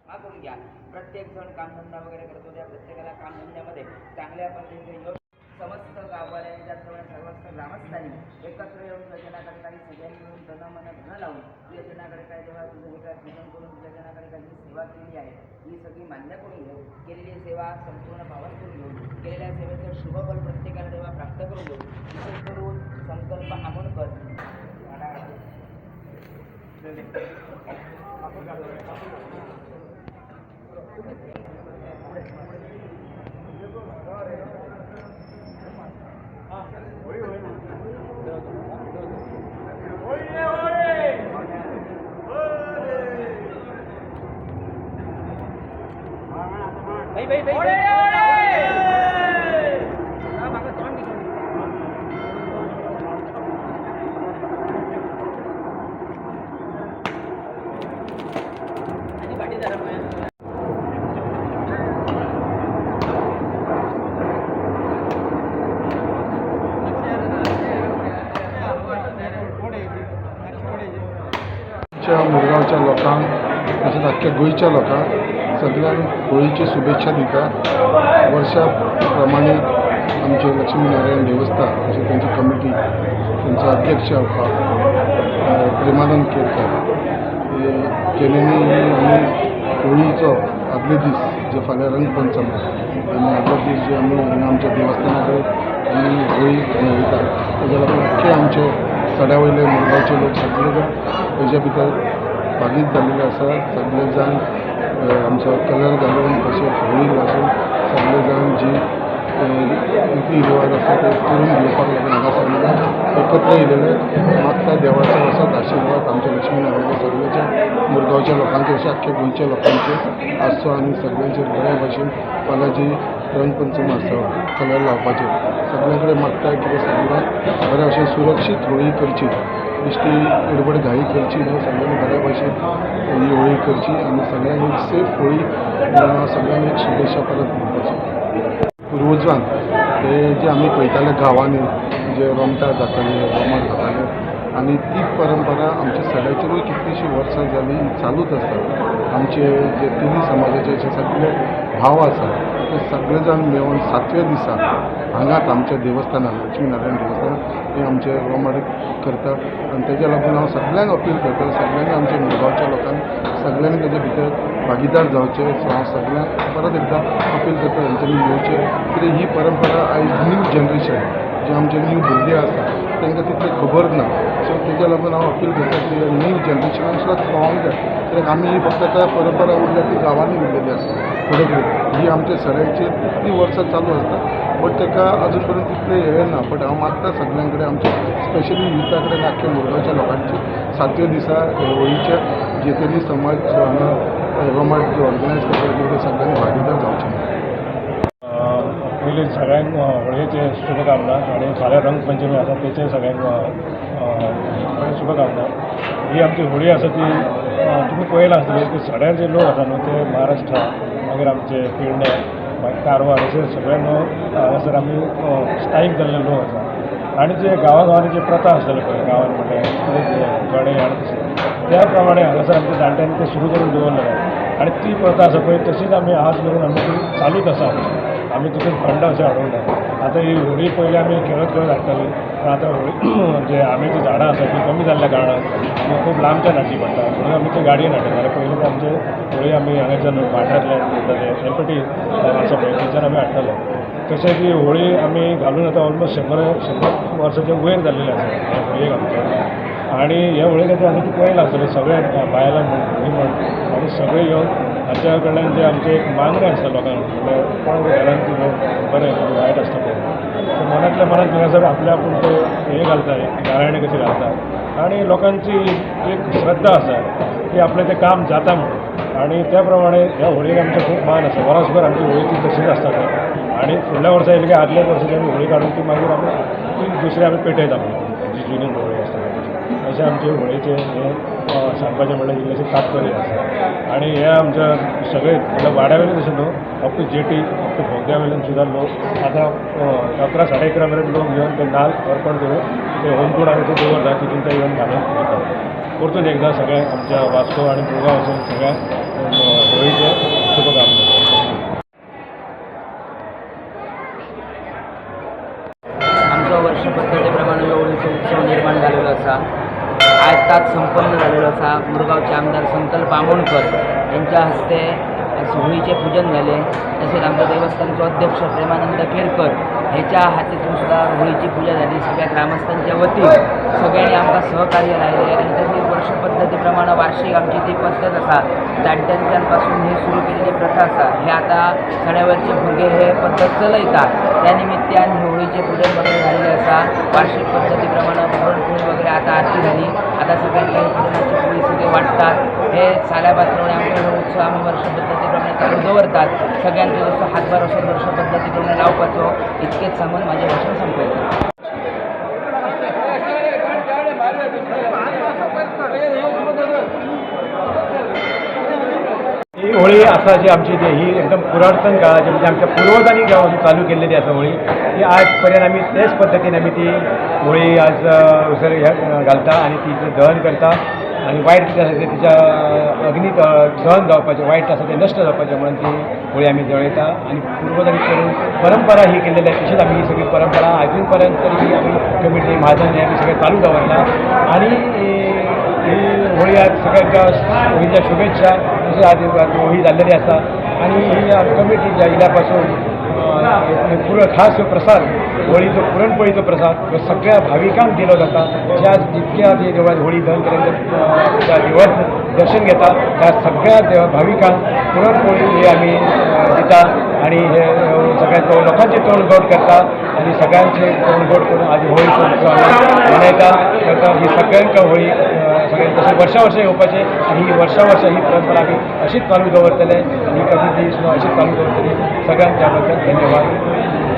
मागून घ्या. प्रत्येक जण कामधंदा वगैरे करतो त्या प्रत्येकाला कामधंद्यामध्ये चांगल्या पद्धतीने योग समस्त गाववाल्यांनी त्याचप्रमाणे सर्वस्व ग्रामस्थांनी एकत्र येऊन तुझ्या काही सगळ्यांनी मिळून तन मन धन लावून तुझ्या जनाकडे काय तेव्हा तुझं हे काय पूजन करून तुझ्या जनाकडे काही सेवा केली आहे ही सगळी मान्य करून घेऊ. केलेली सेवा संपूर्ण पावन करून घेऊ. केलेल्या सेवेचं शुभफल प्रत्येकाला तेव्हा प्राप्त करून घेऊ. विशेष करून संकल्प आमोणकर भाई भाई मुरगांवच्या लोकांक तशेंच आख्ख्या गोंयच्या लोकांक सगळ्यांक होळीच्यो शुभेच्छा दिता. वर्षा प्रमाणे आमचें लक्ष्मी नारायण देवस्थान तशें तेंची कमिटी तेंचो अध्यक्ष प्रेमानंद केरकर केलेली आमी होळीचो आदले दीस जे फाल्यां रंगपंचम आनी आदलो दीस जे आमी हांगा आमच्या देवस्थाना कडेन आमी होळी मनयता तेज्या लागून आख्खे आमचे सड्या वयले मुरगांवचे लोक सगळे जाण तेज्या भितर भागीत जाल्लेले आसा. सगळे जाण आमचो कलर घालून तशेंच होळी घालून सगळे जाण जी रिती रिवाज आसा ते करून घेवपाक लागून हांगा सगळे जाण एकत्र येयलेले. मागता देवाचो असोच आशिर्वाद आमच्या लक्ष्मी नारायण सगळ्याच्या मुरगांवच्या लोकांचेर अशें आख्ख्या गोंयच्या लोकांचेर आसचो आनी सगळ्यांचेर बऱ्या भाशेन फाल्यां जी रंगपंचम आसा कलर लावपाचेर सगळ्यां कडेन मागता कितें सगळ्यांक बऱ्या भाशेन सुरक्षीत होळी करची, बेश्टी गडबड घाई करची न्हू. सगळ्यांनी बऱ्या भाशेन ही होळी करची आनी सगळ्यांक एक सेफ होळी सगळ्यांक एक शुभेच्छा परत दिवपाची. पुर्वजान हे जे आमी पळयताले गांवांनी जे रोमटां जातालीं, रोमट जातालें आनी ती परंपरा आमच्या सड्याचेरूय कितलींशीं वर्सां जालीं चालूच आसा. आमचे जे तेली समाजाचे जे सगळे भाव आसा ते सगळे जाण मेळून सातव्या दिसा हांगाच आमच्या देवस्थानान लक्ष्मी नारायण देवस्थानान हे आमचे रोमट करता आनी तेज्या लागून हांव सगळ्यांक अपील करता सगळ्यांनी आमच्या मुरगांवच्या लोकांनी सगळ्यांनी तेजे भितर भागीदार जावचें. सो हांव सगळ्यांक परत एकदां अपील करता तेंच्यांनी येवचें कित्याक ही परंपरा आयज न्यू जनरेशन जे आमचे न्यू भुरगे आसा तांकां तितली खबर ना. सो तेज्या लागून हांव अपील करता की न्यू जनरेशनाक सुद्दां कळोंक जाय कित्याक आमी फक्त आतां परंपरा उरल्या ती गांवांनी उरलेली आसा. फुडें फुडें ही आमच्या सड्याचेर कितलीं वर्सां चालू आसता बट ताका अजून पर्यंत तितलें हें ना. बट हांव मागता सगळ्यां कडेन आमच्या स्पेशली युथा कडेन आख्ख्या मुरगांवच्या लोकांची सातव्या दिसा होळीच्या जे तेली समाज जो हांगा रोमट जो ऑर्गनायज करता ते सगळ्यांनी भागीदार जावचें. पयलीं सगळ्यांक होळयेचे शुभकामना आनी फाल्यां रंगपंचमी आसा तेचे सगळ्यांक शुभकामना. ही आमची होळी आसा ती तुमी पळयलां आसतलें की सड्यार जे लोक आसा न्हू ते महाराष्ट्रा मागीर आमचे पेडणे मागीर कारवार अशे सगळे न्हू हांगासर आमी स्थायीक जाल्ले लोक आसा आनी जे गांवा गांवांनी जे प्रथा आसताले पळय गांवांत म्हणल्यार गडे आनी तशें त्या प्रमाणे हांगासर आमच्या जाणट्यांनी तें सुरू करून दवरलेलें आनी ती प्रथा आसा पळय तशीच आमी आज मेरेन आमी ती चालूच आसा. आमी तितून खंड अशें हाडूंक ना. आतां ही होळी पयलीं आमी खेळत खेळत हाडटाली पूण आतां होळी जे आंब्याचीं झाडां आसा तीं कमी जाल्ल्या कारणान खूब लांबच्यान हाडची पडटा म्हणून आमी ती गाडयेन हाडटा. नाल्यार पयलीं आमचे होळी आमी हांगाच्यान भाटांतल्यान येताले एलपटी आसा पळय थंयच्यान आमी हाडटाले. तशेंच ही होळी आमी घालून आतां ऑलमोस्ट 100 वर्साचे वयर जाल्लेले आसा ह्या होळयेक आमच्या. आनी हे होळये खातीर आमी पळयलां आसतलें सगळे बायलां म्हण भुरगीं म्हण आनी सगळे येवन हाच्या कडल्यान जे आमचें एक मागणें आसता लोकांक म्हणल्यार कोण घरान कितें बरें वायट आसता पळय ते मनांतल्या मनांत हांगासर आपल्या आपूण ते हें घालता गाराणें कशें घालता आनी लोकांची एक श्रद्धा आसा की आपलें तें काम जाता म्हणून आनी त्या प्रमाणे ह्या होळयेक आमचो खूब मान आसा. वर्सभर आमची होळी ती तशीच आसता आनी फुडल्या वर्सा येयली की आदल्याच वर्साची आमी होळी काडून ती मागीर आमी ती दुसरी आमी पेटयता जी जुनी होळी आसता. अशें आमचे होळयेचें हें सांगपाचें म्हणल्यार इल्लेशें तात्पर्य आसा. आनी हें आमच्या सगळे म्हणल्यार वाड्या वयल्यान तशें न्हू, up to jetty, up to बोगद्या वयल्यान सुद्दां लोक आतां 11 11:30 मेरेन लोक येवन ते नाल्ल अर्पण करून ते होमकूड आमी ते दवरता तितून ते येवन घालून वतात. परतून एकदां सगळ्या आमच्या वास्को आनी मुरगांव वचून सगळ्या होळीचें शुभकामना. आमचो वर्ष पद्दतीप्रमाणे होळीचो उत्सव निर्माण झालेलो आसा. आताच संपन्न झालेलो आसा. मुरगांवचे आमदार संकल्प आमोणकर यांच्या हस्ते होळीचे पूजन झाले. तसेच आमच्या देवस्थानचो अध्यक्ष प्रेमानंद केरकर ह्याच्या हातीतून सुद्धा होळीची पूजा झाली. सगळ्या ग्रामस्थांच्या वतीन सगळ्यांनी आमकां सहकार्य लायले आनी तशी वर्ष पद्दतीप्रमाणे वार्षिक आमची ती पद्दत आसा, जाणट्यांपासून ही सुरू केलेली प्रथा आसा. हे आता सड्यावरचे भुरगे हे पद्दत चलयतात. त्या निमित्तान होळीचे पूजन वगैरे झालेले आसा. वार्षिक पद्धतीप्रमाणे पुरणपोळी वगैरे आता आरती झाली. आता सगळ्यांकडे पुरणाची पोळी सगळे वाटतात. हे साल्याबादप्रमाणे आमचे हे उत्सव आम्ही वर्ष पद्धतीप्रमाणे चालू दवरतात. सगळ्यांचो जसो हातभार असो वर्ष पद्धतीप्रमाणे लावपाचो, इतकेच सांगून माझे भाषण संपयता. ही होळी आसा जी आमची ती ही एकदम पुरातन काळाची, म्हणजे आमच्या पुर्वजांनी जेव्हा चालू केलेली आसा होळी, ती आज पर्यंत आमी तेच पद्दतीन आमी ती होळी आज उसर घालता आनी तिचें दहन करता आनी वायट कितें आसा तें तिच्या अग्नीक दहन जावपाचें, वायट आसा तें नश्ट जावपाचें म्हणून ती होळी आमी जळयता. आनी पुर्वजांनी करून परंपरा ही केलेली आसा, तशीच आमी ही सगळी परंपरा आजून पर्यंत तरी आमी कमिटी म्हाजन हे आमी सगळें चालू दवरला. आनी ही होळी आज सगळ्यांच्या होळीच्या शुभेच्छा. तशेंच आज होळी जाल्लेली आसा आनी ही कमिटी ज्या इल्या पासून पुरो खास प्रसाद होळीचो, पुरणपोळीचो प्रसाद हो सगळ्या भाविकांक दिलो जाता. ज्या जितक्या जे देवळात होळी दहन केल्यानंतर ज्या देवळात दर्शन घेता त्या सगळ्या देव भाविकांक पुरणपोळी ही आमी दिता आनी हे सगळ्या लोकांचे तोंड गोड करता आनी सगळ्यांचे तोंड गोड करून आज होळीचो उत्सव आमी मनयता करता. ही सगळ्यांक होळी सगळ्यांक तशें वर्षा वर्सा येवपाचें आनी ही वर्षा वर्सा ही परंपरा आमी अशीच चालू दवरतले आनी ही कमिटी सुद्दां अशीच चालू दवरतली. सगळ्यांक त्या बद्दल धन्यवाद.